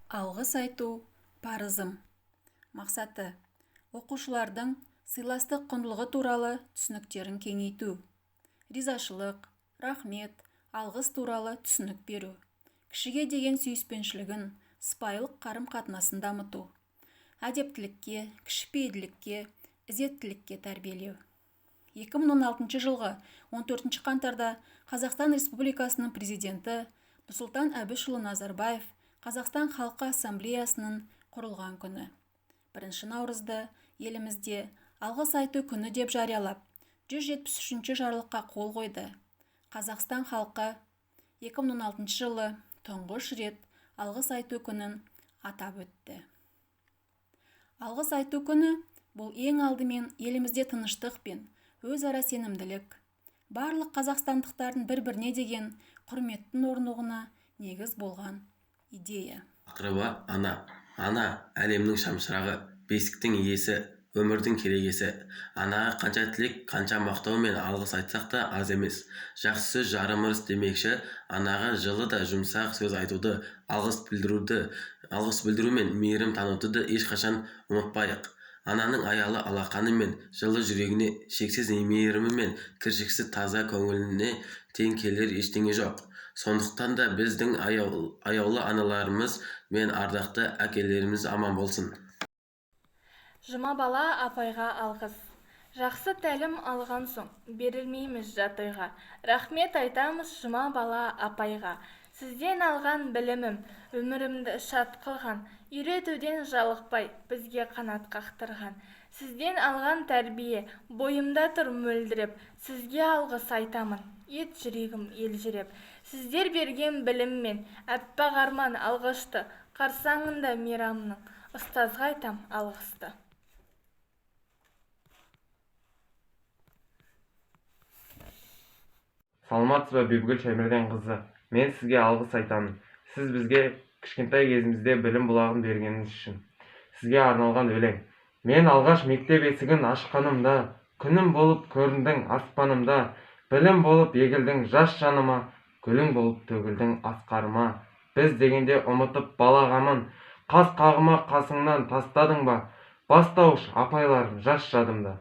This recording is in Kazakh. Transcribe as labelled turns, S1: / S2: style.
S1: Алғыс айту парызым. Мақсаты: оқушылардың сыйластық құндылығы туралы түсініктерін кеңейту, ризашылық, рахмет, алғыс туралы түсінік беру, кішіге деген сүйіспеншілігін, сыпайылық қарым-қатынасын дамыту, әдептілікке, кішіпейілділікке, ізеттілікке тәрбиелеу. 2016 жылғы 14 қаңтарда Қазақстан Республикасының президенті Нұрсұлтан Әбішұлы Назарбаев Қазақстан халқы Ассамблеясының құрылған күні 1 наурызды елімізде алғыс айту күні деп жариялап, 173 жарлыққа қол қойды. Қазақстан халқы 2016 жылы тұңғыш рет алғыс айту күнін атап өтті. Алғыс айту күні бұл ең алдымен елімізде тыныштық пен өзара сенімділік, барлық қазақстандықтардың бір-біріне деген құрметтің орнығуына негіз болған идея.
S2: Тақырыбы ана. Ана әлемнің шамшырағы, бесіктің иесі, өмірдің керегесі. Анаға қанша тілек, қанша мақтау мен алғыс айтсақ та аз емес. Жақсы сөз жарым ырыс демекші, анаға жылы да жұмсақ сөз айтуды, алғыс білдіру мен мейірім танытуды да ешқашан ұмытпайық. Ананың аялы алақаны мен жылы жүрегіне, шексіз мейірімі мен кіршіксіз таза көңіліне тең келер ештеңе жоқ. Сондықтан да біздің аяулы аналарымыз мен ардақты әкелеріміз аман болсын.
S3: Жұма бала апайға алғыс. Жақсы тәлім алған соң берілмейміз жат ойға. Рахмет айтамыз Жұма бала апайға. Сізден алған білімім өмірімді шат қылған, үйретуден жалықпай бізге қанат қақтырған. Сізден алған тәрбие бойымда тұр мөлдіреп, сізге алғыс айтамын, ет жүрегім елжіреп. Сіздер берген біліммен әппақ арман алғышты, қарсаңында мейрамның ұстазға айтам алғысты.
S4: Саламатсыз ба, Бибігүл Шаймерденқызы? Мен сізге алғыс айтамын. Сіз бізге кішкентай кезімізде білім бұлағын бергеніңіз үшін. Сізге арналған өлең. Мен алғаш мектеп есігін ашқанымда, күнім болып көріндің аспанымда, білім болып егілдің жас жаныма, гүлің болып төгілдің асқарыма. Біз дегенде ұмытып бала қамын, қас қағыма қасыңнан тастадың ба? Бастауыш апайларым жас жадымда.